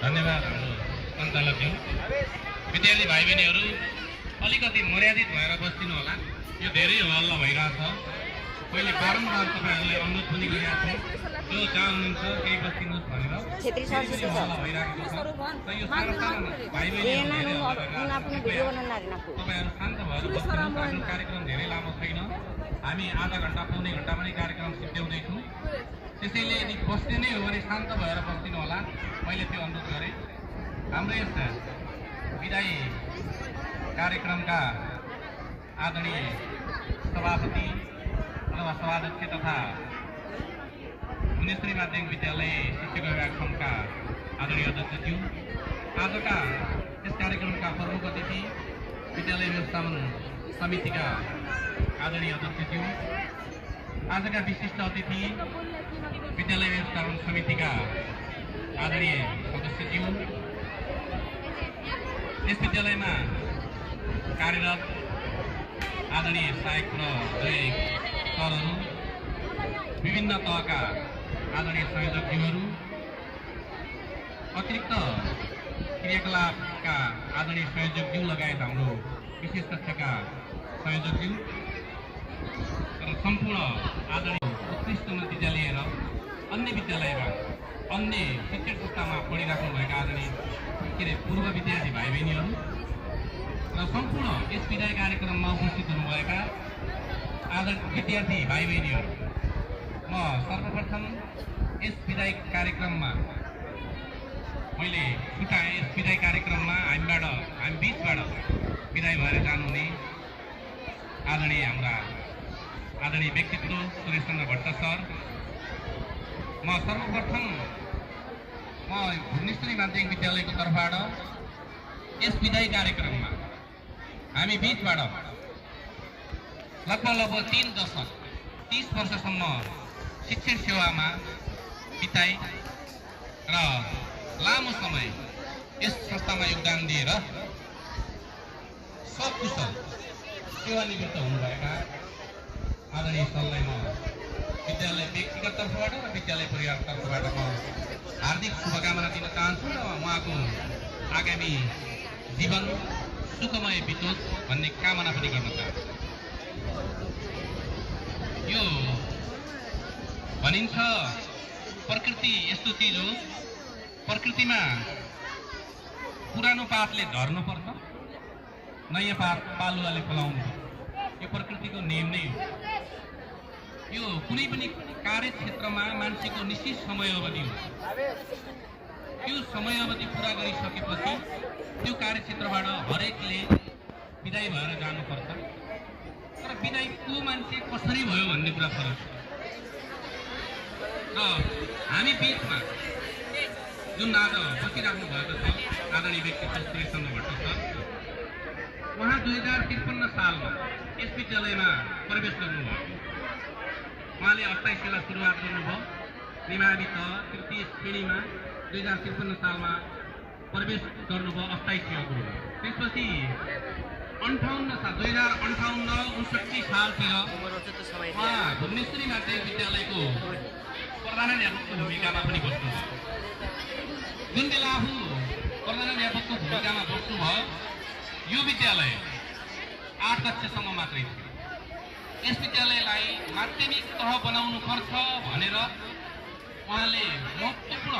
धन्यवाद हाम्रो सञ्चालकज्यू। विद्यार्थी भाइ बहिनीहरू अलिकति मर्यादित भएर बस्दिनु होला। यो धेरै हल्ला भइरहेछ। पहिले बारम्बार तपाईँहरूले अनुरोध पनि गरिरहेको थिएँ, जो जहाँ हुनुहुन्छ केही बस्दिनुहोस् भनेर। हल्ला भइरहेको छ। र यो सानो सानो भाइ बहिनीहरू तपाईँहरू शान्त भएर बस्दिनुहोस्। आफ्नो कार्यक्रम धेरै लामो छैन। हामी आधा घन्टा पौने घन्टा पनि कार्यक्रम सिद्ध्याउँदैछौँ। त्यसैले यदि बस्ने नै हो भने शान्त भएर बस्दिनु होला। मैले त्यो अनुरोध गरेँ। हाम्रो यस विदाई कार्यक्रमका आदरणीय सभापति अथवा सभाध्यक्ष तथा मुनिश्री माध्यमिक विद्यालय शिक्षक विभाग सङ्घका आदरणीय अध्यक्षज्यू, आजका यस कार्यक्रमका प्रमुख अतिथि विद्यालय व्यवस्थापन समितिका आदरणीय अध्यक्षज्यू, आजका विशिष्ट अतिथि विद्यालय व्यवस्थापन समितिका आदरणीय सदस्यज्यू, यस विद्यालयमा कार्यरत आदरणीय सहायक र सहायक सरहरू, विभिन्न तहका आदरणीय संयोजकज्यूहरू, अतिरिक्त क्रियाकलापका आदरणीय संयोजकज्यू लगायत हाम्रो विशेष कक्षाका संयोजकज्यू र सम्पूर्ण आदरणीय उत्कृष्ट नतिजा लिएर अन्य विद्यालयमा अन्य शिक्षण संस्थामा पढिराख्नुभएका आदरणीय पूर्व विद्यार्थी भाइ बहिनीहरू र सम्पूर्ण यस विदाय कार्यक्रममा उपस्थित हुनुभएका आदरणीय विद्यार्थी भाइ बहिनीहरू, म सर्वप्रथम यस विदाय कार्यक्रममा मैले छुटाएँ। यस विदाय कार्यक्रममा हामी बिचबाट विदाय भएर जानुहुने आदरणीय हाम्रा आदरणीय व्यक्तित्व सुरेश चन्द्र भट्ट सर, म सर्वप्रथम भुवनेश्वरी माध्यमिक विद्यालयको तर्फबाट यस विदाई कार्यक्रममा हामी बिचबाट लगभग 3 दशक 30 वर्षसम्म शिक्षण सेवामा बिताए र लामो समय यस संस्थामा योगदान दिएर सकुशल सेवानिवृत्त हुनुभएका आदरणीय सरलाई म विद्यालय व्यक्तिगत तर्फबाट र विद्यालय परिवार तर्फबाट म हार्दिक शुभकामना दिन चाहन्छु र उहाँको आगामी जीवन सुखमय बितोस् भन्ने कामना पनि गर्न चाहन्छु। यो भनिन्छ प्रकृति यस्तो चिज हो, प्रकृतिमा पुरानो पातले झर्नुपर्छ, नयाँ पात पालुवाले फलाउनु, यो प्रकृतिको नियम नै हो। यो कुनै पनि कार्यक्षेत्रमा मान्छेको निश्चित समय अवधि हुन्छ। त्यो समय अवधि पुरा गरिसकेपछि त्यो कार्यक्षेत्रबाट हरेकले विदाई भएर जानुपर्छ। तर विदाई को मान्छे कसरी भयो भन्ने कुरा फरक छ। र हामी बिचमा जुन आज बसिराख्नु भएको छ आदरणीय व्यक्तित्व सुरेश चन्द्र भट्ट सर, उहाँ 2053 सालमा यस विद्यालयमा प्रवेश गर्नुभयो। उहाँले 28 सुरुवात गर्नुभयो। निमावि तह तृतीय श्रेणीमा 2053 सालमा प्रवेश गर्नुभयो 28 गुरुमा। त्यसपछि 2058 सालतिर उहाँ भुवनेश्वरी माध्यमिक विद्यालयको प्रधानाध्यापकको भूमिकामा पनि बस्नुभयो। जुन बेला आफू प्रधानाध्यापकको भूमिकामा बस्नुभयो, यो विद्यालय 8 कक्षासम्म मात्रै थियो। यस विद्यालयलाई माध्यमिक तह बनाउनु पर्छ भनेर उहाँले महत्त्वपूर्ण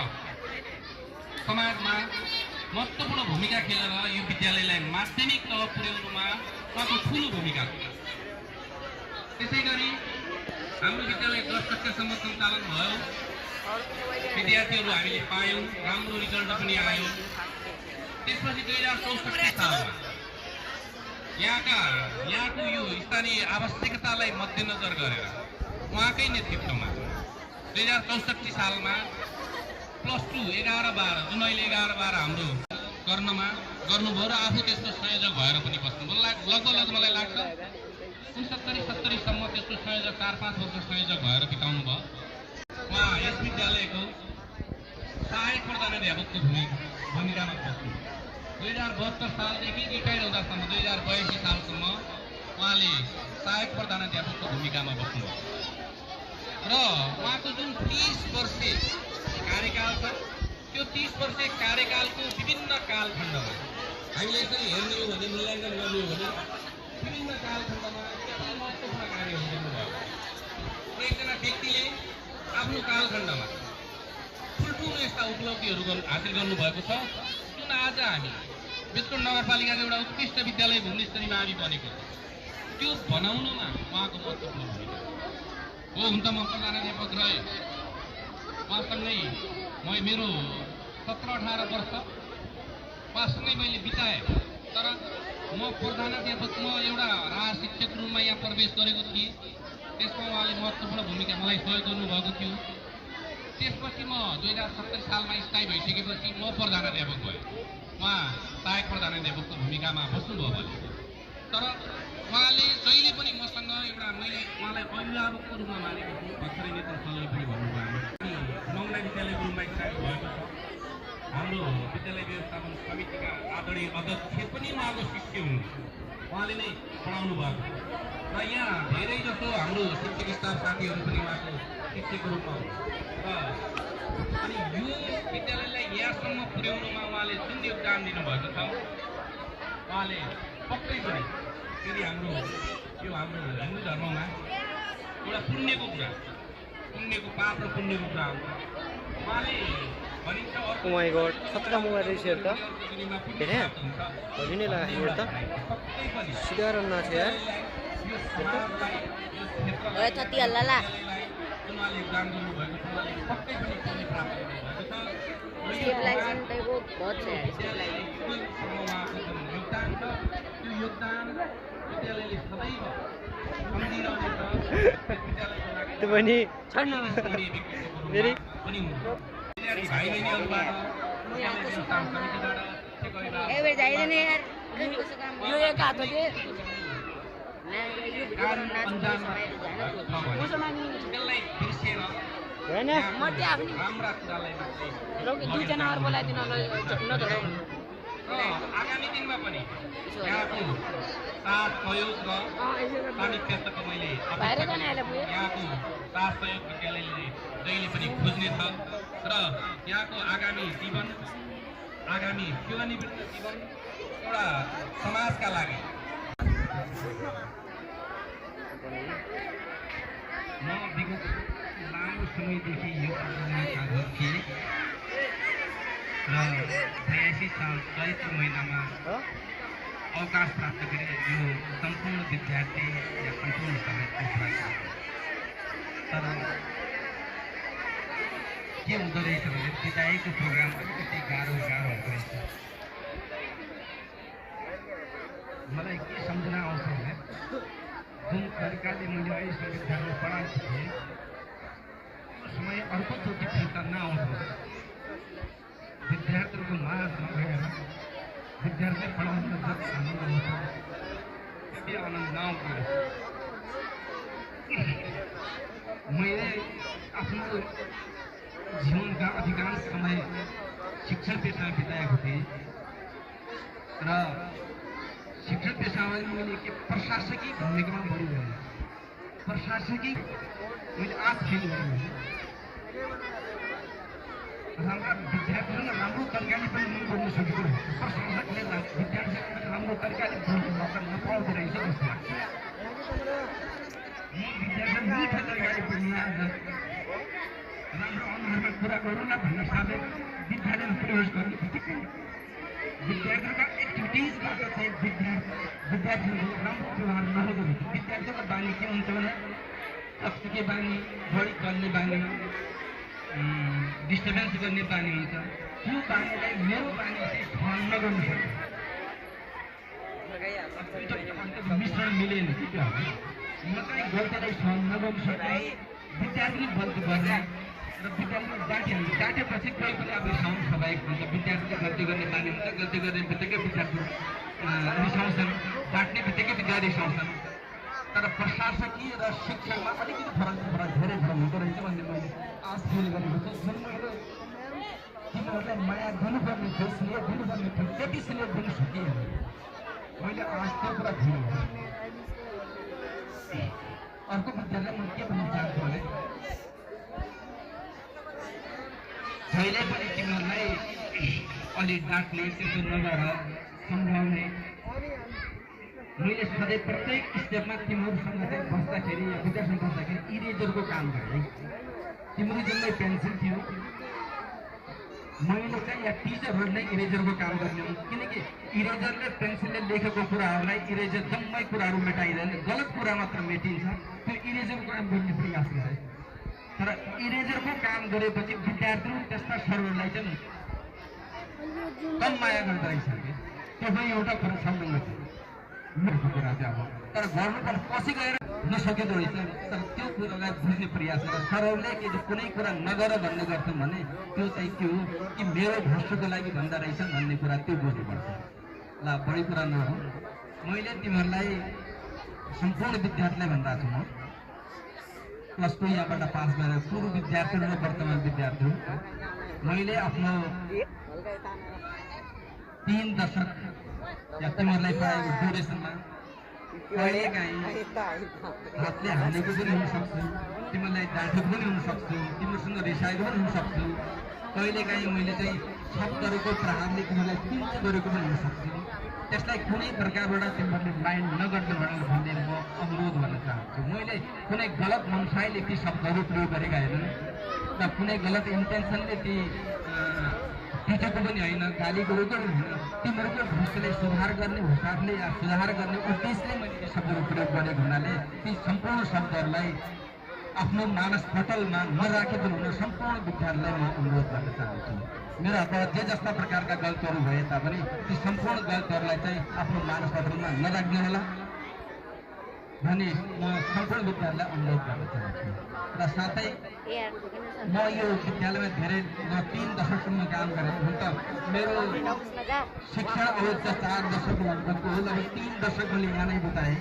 समाजमा महत्त्वपूर्ण भूमिका खेलेर यो विद्यालयलाई माध्यमिक तह पुर्याउनुमा उहाँको ठुलो भूमिका छ। त्यसैगरी हाम्रो विद्यालय 10 कक्षासम्म सञ्चालन भयो। विद्यार्थीहरू हामीले पायौँ, राम्रो रिजल्ट पनि आयो। त्यसपछि 2064 सालमा यहाँको यो स्थानीय आवश्यकतालाई मध्यनजर गरेर उहाँकै नेतृत्वमा 2064 सालमा +2 11-12 जुन अहिले 11-12 हाम्रो गर्नुभयो र आफू त्यसको संयोजक भएर पनि बस्नुभयो। लगभग मलाई लाग्छ 69-70 सम्म त्यसको संयोजक 4-5 वर्ष संयोजक भएर बिताउनु भयो। उहाँ यस विद्यालयको सहायक प्रधानाध्यापकको भूमिकामा बस्नु। 2072 सालदेखि रिटायर हुँदासम्म 2082 सालसम्म उहाँले सहायक प्रधानाध्यापकको भूमिकामा बस्नु र उहाँको जुन 30 वर्षे कार्यकाल छ त्यो 30 वर्षे कार्यकालको विभिन्न कालखण्डमा हामीले यसरी हेर्ने हो भने मूल्याङ्कन गर्ने हो भने विभिन्न कालखण्डमा कति महत्त्वपूर्ण कार्यहरू गर्नुभयो। एकजना व्यक्तिले आफ्नो कालखण्डमा ठुल्ठुलो यस्ता उपलब्धिहरू हासिल गर्नुभएको छ जुन आज हामी बेतकोट नगरपालिकाको एउटा उत्कृष्ट विद्यालय भुवनेश्वरी मावि बनेको छ। त्यो बनाउनमा उहाँको महत्त्वपूर्ण भूमिका हो। हुन त म प्रधानाध्यापक रहे, उहाँसँगै मेरो 17-18 वर्ष उहाँसँगै मैले बिताएँ। तर म प्रधानाध्यापकमा एउटा राज शिक्षक रूपमा यहाँ प्रवेश गरेको थिएँ। त्यसमा उहाँले महत्त्वपूर्ण भूमिका मलाई सहयोग गर्नुभएको थियो। त्यसपछि म 2070 सालमा स्थायी भइसकेपछि म प्रधानाध्यापक भएँ। उहाँ सहायक प्रधानाध्यापकको भूमिकामा बस्नुभयो भने तर उहाँले जहिले पनि मसँग एउटा मैले उहाँलाई अभिभावकको रूपमा मानेको छु। भर्खरै नेतृत्व सल्लाह पनि भन्नुभयो। नौला विद्यालय रूपमा स्थायी भएको छ। हाम्रो विद्यालय व्यवस्थापन समितिका आदरणीय अध्यक्ष पनि उहाँको शिष्य हुनु, उहाँले नै पढाउनु भएको र यहाँ धेरै जसो हाम्रो शिक्षक स्टाफ साथीहरू पनि उहाँको शिक्षकको रूपमा र अनि यो विद्यालयलाई यहाँसम्म पुर्याउनुमा उहाँले जुन योगदान दिनुभएको छ उहाँले पक्कै पनि यदि हाम्रो हिन्दू धर्ममा एउटा पुण्यको कुरा, पुण्यको पाप र पुण्यको कुरा हो। उहाँले भनिन्छ Oh my god, कतिवटा मोबाइल रहेछ हेर त हेरे हरि नै लाग्यो हेर त सिधा रन छ यार ओए थती हल्ला उहाँले योगदान गर्नुभएको छ। उहाँले पक्कै पनि पुण्य प्राप्त गर्नुभएको छ। स्टेबलाइजेसन टाइपको बहुत छ यार योगदान छ। त्यो योगदान विद्यालयले सदैव सम्झिरहनेछ। विद्यालयको लागि त्यो पनि छैन फेरि पनि भाइ बहिनीहरूबाट समितिबाट ए बे जाइदैन यार यो एक हात हो के त्यसलाई बिर्सेर हैन मर्दै आफ्नो राम्रा कुरालाई मात्रै लोके दुईजना अरु बोलाइदिन नधराउ र आगामी दिनमा पनि यहाँको साथ सहयोग र सानिध्यताको मैले बाहिर जान आले भयो यहाँको साथ सहयोग विद्यालयले जहिले पनि खोज्नेछ र यहाँको आगामी जीवन, आगामी सेवानिवृत्त जीवन एउटा समाजका लागि म विगत लामो समयदेखि यो कार्यक्रममा थिएँ र 82 साल चैत्र महिनामा अवकाश प्राप्त गरे। यो सम्पूर्ण विद्यार्थी या सम्पूर्ण समाजको भाषा तर के हुँदो रहेछ भने विदायको प्रोग्राम अलिकति गाह्रो हुँदो रहेछ। मलाई के सम्झना आउँछ भने जुन तरिकाले मैले अहिलेसम्म विद्यार्थीलाई पढाएको थिएँ त्यो समय अर्कोचोटि फिर्ता नआउँछ। विद्यार्थीहरूको माझमा गएर विद्यार्थी पढाउन जति आनन्द आउँछ त्यति आनन्द नआउँदो रहेछ। मैले आफ्नो जीवनका अधिकांश समय शिक्षण पेसामा बिताएको थिएँ र शिक्षण पेसामा मैले के प्रशासकीय भूमिकामा बढी गरेँ। प्रशासकीय मैले आज फिल गरेँ। राम्रा विद्यार्थीहरूलाई राम्रो तरिकाले पनि मन गर्न सकेको रहेछ। प्रशासकले विद्यार्थीहरूलाई राम्रो तरिकाले नपढाउँदो रहेछ जस्तो लाग्छ। म विद्यार्थीलाई मिठो तरिकाले बुझ्न राम्रो अनुहारमा कुरा गरौँ न भन्न साथै विद्यालयमा प्रवेश गर्ने बित्तिकै विद्यार्थीहरूका एक्टिभिटिजबाट चाहिँ विद्यार्थीहरूको राम्रो व्यवहार नहुँदो रहेछ। विद्यार्थीको बानी के हुन्छ भने अस्तिकै बानी, बढी गर्ने बानी, डिस्टर्बेन्स गर्ने बानी हुन्छ। त्यो बानीलाई मेरो बानी चाहिँ सहन नगर्नु सक्छ। मिश्रण मिलेन कि त्यो म चाहिँ गल्तीलाई सहन नगर्नु सक्ने, विद्यार्थीले गल्ती गर्ने र विद्यार्थीले डाँटेपछि कोही पनि अब रिसाउनु स्वाभाविक हुन्छ। विद्यार्थीले गल्ती गर्ने बानी हुन्छ। गल्ती गर्ने बित्तिकै विद्यार्थी रिसाउँछन्, डाँट्ने बित्तिकै विद्यार्थी रिसाउँछन्। तर प्रशासकीय र शिक्षामा अलिकति धेरै फरक हुँदो रहेछ भन्ने मैले आज फिल गरेको छु। जुन मैले तिमीहरूलाई माया दिनुपर्ने थियो, स्नेह दिनुपर्ने थियो, त्यति स्नेह दिन सकिएन। मैले आज त्यो कुरा भुलेँ। अर्को विद्यालय म के भन्न चाहन्छु भने जहिले पनि तिमीहरूलाई अलि डाँट्ने त्यस्तो नगर सम्झाउने। मैले सधैँ प्रत्येक स्टेपमा तिमीहरूसँग चाहिँ बस्दाखेरि या विद्यार्थी बस्दाखेरि इरेजरको काम गरेँ। तिम्रो जसलाई पेन्सिल थियो मैले चाहिँ या टिचरहरूले इरेजरको काम गर्ने हुन्, किनकि इरेजरले पेन्सिलले लेखेको कुराहरूलाई इरेजर जम्मै कुराहरू मेटाइँदैन, गलत कुरा मात्र मेटिन्छ। त्यो इरेजरको काम गर्ने प्रयास गरे। तर इरेजरको काम गरेपछि विद्यार्थीहरू त्यस्ता सरहरूलाई चाहिँ कम माया गर्दो रहेछ कि त्यो पनि एउटा कुरा सम्झनु छ मेरो कुरा चाहिँ। अब तर गर्नुपर्छ पछि गएर नसकेको रहेछ। तर त्यो कुरालाई बुझ्ने प्रयास गर। सरहरूले कि कुनै कुरा नगर भन्ने गर्छन् भने त्यो चाहिँ के हो कि मेरो भविष्यको लागि भन्दा रहेछन् भन्ने कुरा त्यो बुझ्नुपर्छ। ल बढी कुरा नहो, मैले तिमीहरूलाई सम्पूर्ण विद्यार्थीलाई भन्दा छु म +2 यहाँबाट पास गरेर पूर्व विद्यार्थीहरू र वर्तमान विद्यार्थीहरू मैले आफ्नो 3 दशक या तिमीहरूलाई पाएको ड्युरेसनमा कहिलेकाहीँ हातले हानेको पनि हुनसक्छ, तिमीलाई डाँटेको पनि हुनसक्छ, तिमीसँग रिसाएको पनि हुनसक्छ, कहिलेकाहीँ मैले चाहिँ शब्दहरूको प्रहारले तिमीलाई पिन्च गरेको पनि हुनसक्छ। त्यसलाई कुनै प्रकारबाट तिमीहरूले माइन्ड नगर्नु भन्ने म अनुरोध गर्न चाहन्छु। मैले कुनै गलत मनसायले ती शब्दहरू प्रयोग गरेका होइन र कुनै गलत इन्टेन्सनले ती पिटेको पनि होइन, गाली गरेको पनि होइन। तिमीहरूको भविष्यलाई सुधार गर्ने हिसाबले या सुधार गर्ने उद्देश्यले मैले ती शब्दहरू प्रयोग गरेको हुनाले ती सम्पूर्ण शब्दहरूलाई आफ्नो मानस पटलमा नराखेको हुन सम्पूर्ण विद्यार्थीलाई म अनुरोध गर्न चाहन्छु। मेरो हातबाट जे जस्ता प्रकारका गल्तीहरू भए तापनि ती सम्पूर्ण गल्तीहरूलाई चाहिँ आफ्नो मानस पटलमा नराख्ने होला भनी म सम्पूर्ण विद्यार्थीलाई अनुरोध गर्न चाहन्छु। र साथै म यो विद्यालयमा धेरै 3 दशकसम्म काम गरेँ। हुन त मेरो शिक्षण अवधि त 4 दशक लगभगको हो। लगभग 3 दशक मैले यहाँ नै बिताएँ।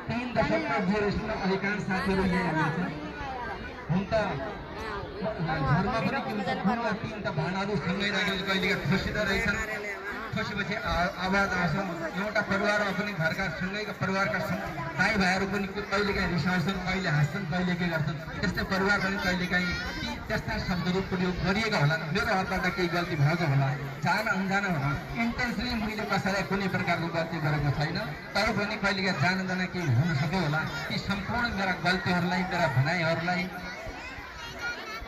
3 दशकको ड्युरेसनमा अधिकांश साथीहरू यही हुनुहुन्छ। हुन त घरमा पनि के हुन्छ, ठुलो 3 त भाँडाहरू सँगै राखेर कहिलेका खोसिँदो रहेछन्। खोसेपछि आवाज आउँछ। एउटा परिवारमा पनि घरका सँगैका परिवारका दाइ भाइहरू पनि कहिलेकाहीँ रिसाउँछन्, कहिले हाँस्छन्, कहिले के गर्छन्। त्यस्तै परिवार पनि कहिलेकाहीँ त्यस्ता शब्दहरू प्रयोग गरिएका होला। मेरो हातबाट केही गल्ती भएको होला, जान अनजान होला। इन्टेन्सली मैले कसैलाई कुनै प्रकारको गल्ती गरेको छैन, तर पनि कहिलेकाहीँ जान केही हुन सक्यो होला। ती सम्पूर्ण मेरा गल्तीहरूलाई, मेरा भनाइहरूलाई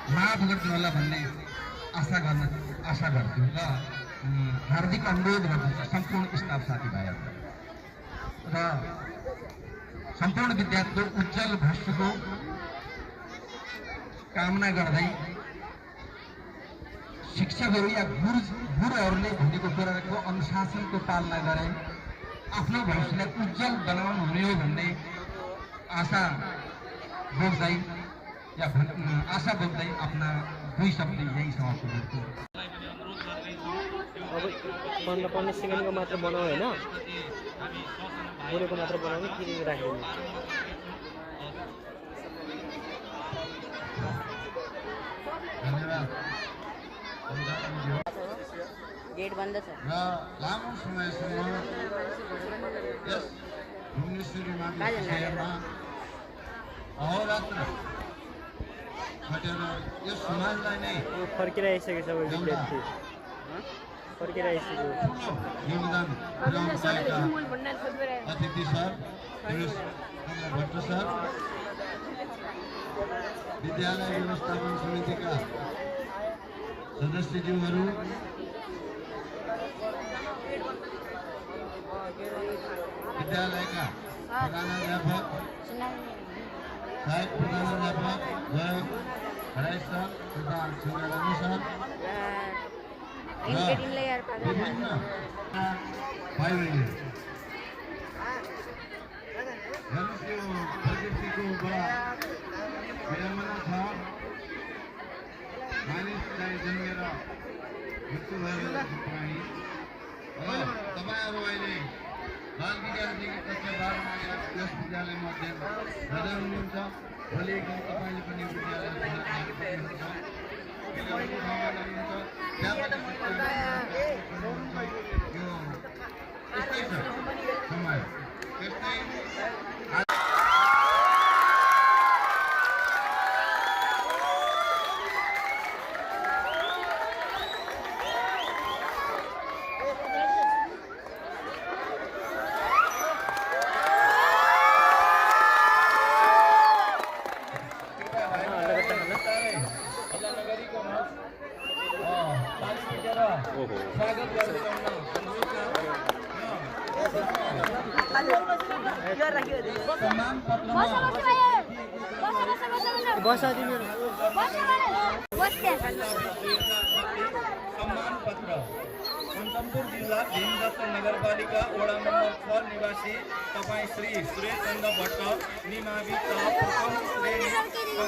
माफ गर्नु होला भन्ने आशा गर्छु र हार्दिक अनुरोध गर्दछु सम्पूर्ण स्टाफ साथीभाइहरूलाई र सम्पूर्ण विद्यार्थीको उज्जवल भविष्यको कामना गर्दै शिक्षकहरू या गुरुहरूले भनेको कुराको अनुशासनको पालना गरे आफ्नो भविष्यलाई उज्जवल बनाउनु हुने हो भन्ने आशा बोक्दै आफ्ना 2 शब्द यही समाप्त गर्छु। अब 15 सेकेन्डको मात्र बनाऊ होइन, बोलेको मात्र बनाउने कि राखिदिनु। धन्यवाद। गेट बन्द छ र लामो समयसम्म यस भुवनेश्वरी माध्यमिक अहोरात्र खटेर यस समाजलाई नै फर्किरहेको छ विद्यार्थी, फर्किरहेको योगदान पुर्याउनुभएका अतिथि सर भट्ट सर, विद्यालय व्यवस्थापन समितिका सदस्यज्यूहरू, विद्यालयका प्रधानाध्यापक सहायक प्रधानाध्यापक जय हराई सर तथा सिंगारानी सर र विभिन्न भाइ बहिनी हेर्नुहोस्, यो प्रकृतिको बडा विडम्बना छ। मानिस चाहिँ जन्मेर मृत्यु भएर जान्छ प्राणी। र तपाईँहरू अहिले बाल विद्यार्थीको कक्षा 12मा यस विद्यालयमा अध्ययन गर्दै हुनुहुन्छ। भोलि एकदिन तपाईँले पनि विद्यालय खेलेर ठाउँमा जानुहुन्छ त्यहाँबाट यस्तै छ समय त्यस्तै स्वागत सम्मान पत्र सन्तमपुर जिल्ला भीमदत्त नगरपालिका वडा नम्बर 6 निवासी तपाईँ श्री सुरेश चन्द्र भट्ट निमावि तह प्रथम श्रेणी आफ्नो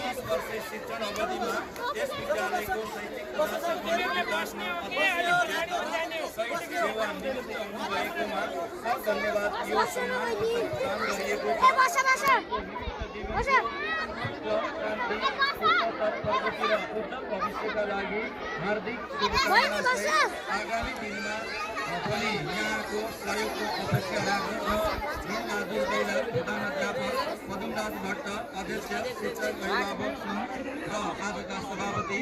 30 वर्षे शिक्षण अवधिमा यस विद्यालयको शैक्षिक विकासमा सेवा निवृत्ति हुनुभएकोमा धन्यवाद। यो सम्मान प्रदान गरिएको भविष्यका लागि हार्दिक शुभकामना। आगामी दिनमा पनि यहाँको सहयोगको अपेक्षा राख्दछु। प्रधानाध्यापक मधुमराज भट्ट, अध्यक्ष शिक्षक अभिभावक सङ्घ र आजका सभापति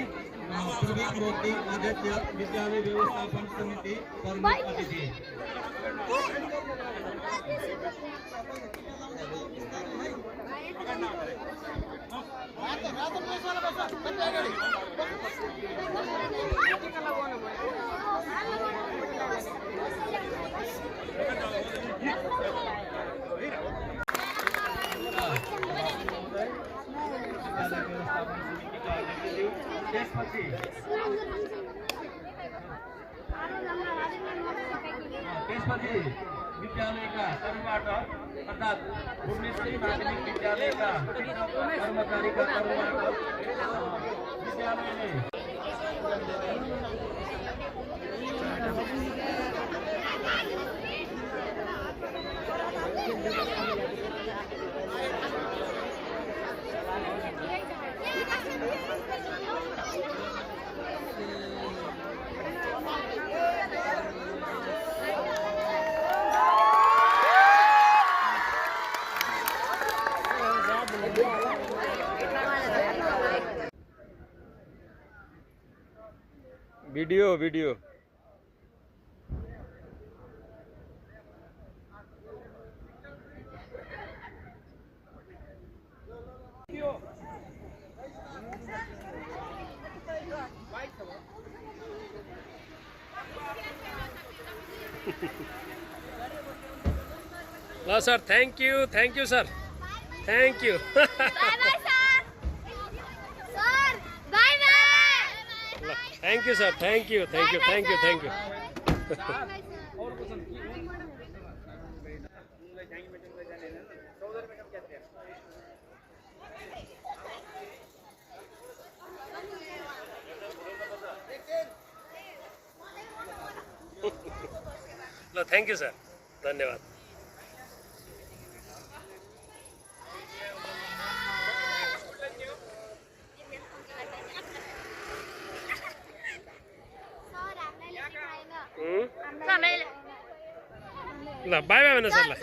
पूर्वी पूर्वोक्ति अध्यक्ष विद्यालय व्यवस्थापन समिति प्रमुख अतिथि। त्यसपछि विद्यालयका तर्फबाट अर्थात् भुवनेश्वरी माध्यमिक विद्यालयका कर्मचारीका तर्फबाट विद्यालयले भिडियो ल sir, thank you sir, thank you. Thank you sir, thank you. ल थैंक यू सर, धन्यवाद। ल बाय बाय भन्नु सर। ल